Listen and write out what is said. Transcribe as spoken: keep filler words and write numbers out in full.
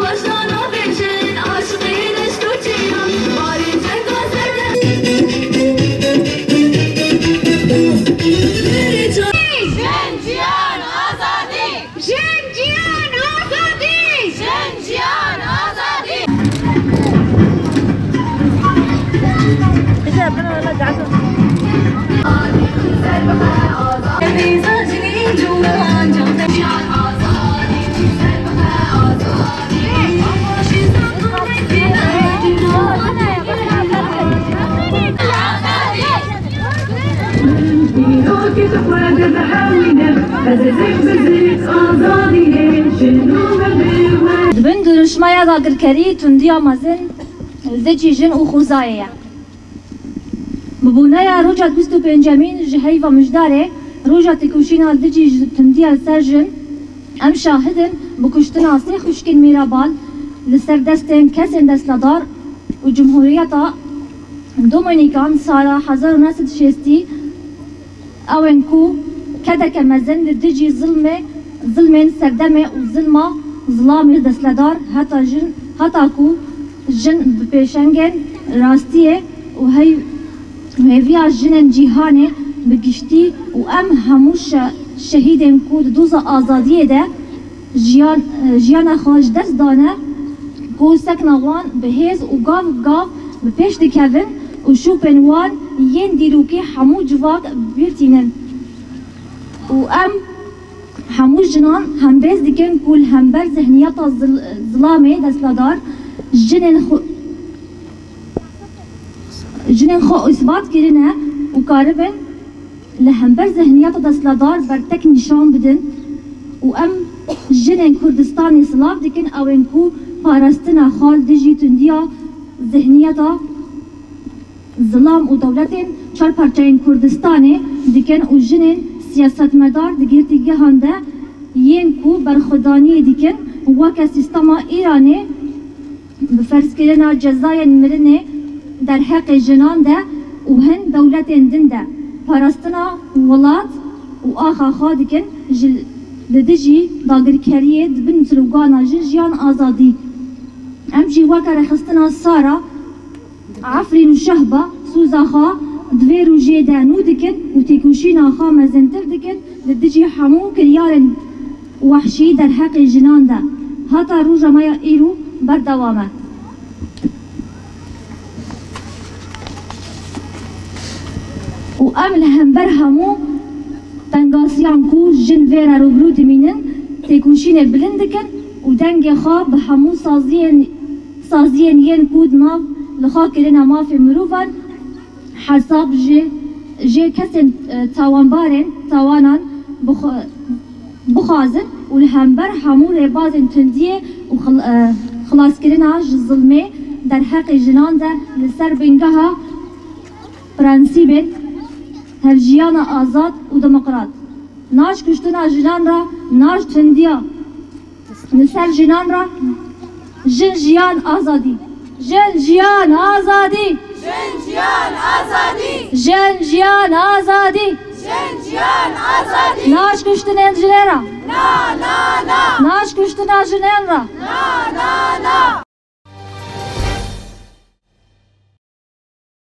Başta navê jin aşiqî leşkoçî ya, barê cenga serde. Jin, jiyan, azadî! Jin, jiyan, azadî! Jin, jiyan, azadî! Di bin duruşmaya dagirkerî tundiya mezin li dijî jin û xwezayê ye. Bi boneya roja bîst û pêncemîn ji heyva Mijdarê, roja têkoşîna dijî ji tundiya li ser jin, em şahid in bi kuştina sê xwişkên Mîrabal li ser destên kesên destnedar û Cumhuriyeta Dominîkan sala hezar û neh sed û şêstî, ew ên ku kedeke mezin li dijî zilmê, zilmên serdemê û zilma zilamê destnedar heta jin, heta ku jin bi pêşengên rastiyê û hey-, hêviya jinên cîhanê bi giştî û em hemû şe-, şehîdên ku di doza azadiyê de jiyan, jiyana xwe ji dest dane, ku sekna wan bi hêz û gav gav bi pêş dikevin û şûpên wan yên dîrokî hemû civak bîr tînin. Û em hemû jinan hembêz dikin ku li hember zihniyeta zil-, zilamê destnedar jinên xwe, jinên xwe îsbat kirine û karibin li hember zihniyeta destnedar bertek nîşan bidin û em jinên Kurdistanê silav dikin, ew ên ku parastina xwe li dijî tundiya zihniyeta zilam û dewletên çar parçeyên Kurdistanê dikin û jinên siyasetmedar di girtîgehan de yên ku berxwedaniyê dikin weke sîstema Îranê bi ferzkirina cezayên mirinê derheqê jinan de û hin dewletên din de parastina welat û axa xwe dikin ji li dijî dagirkeriyê di bin slogana jin, jiyan, azadî. Em jî weke rêxistina Sara, Efrîn û Şehba soza xwe di vê rojê de nû dikin û têkoşîna xwe mezintir dikin li dijî hemû kiryarên wehşî derheqê jinan de heta roja me ya îro berdewam e. Û em li hember hemû tengasiyan ku jin vê re rûbirû dimînin, têkoşînê bilind dikin û dengê xwe bi hemû saziyên, saziyên yên ku di nav li xwe kirine mafê mirovan, hesab ji, ji kesên, e, tawanbarên tawanan bixwe-, bixwazin û li hember hemû rêbazên tundiyê û xil-, e, xilaskirina ji zilmê derheqê jinan de li ser bingeha prensîbên hevjiyana azad û demokrat. Na ji kuştina jinan re, na ji tundiya li ser jinan re. Jin, jiyan, azadî. Jin, jiyan, azadî. Jin, jiyan, azadî. Jin, jiyan, azadî. Jin, jiyan, azadî. Na ji kuştinên jinê re. Na, na, na. Na ji kuştina jinên re. Na, na, na.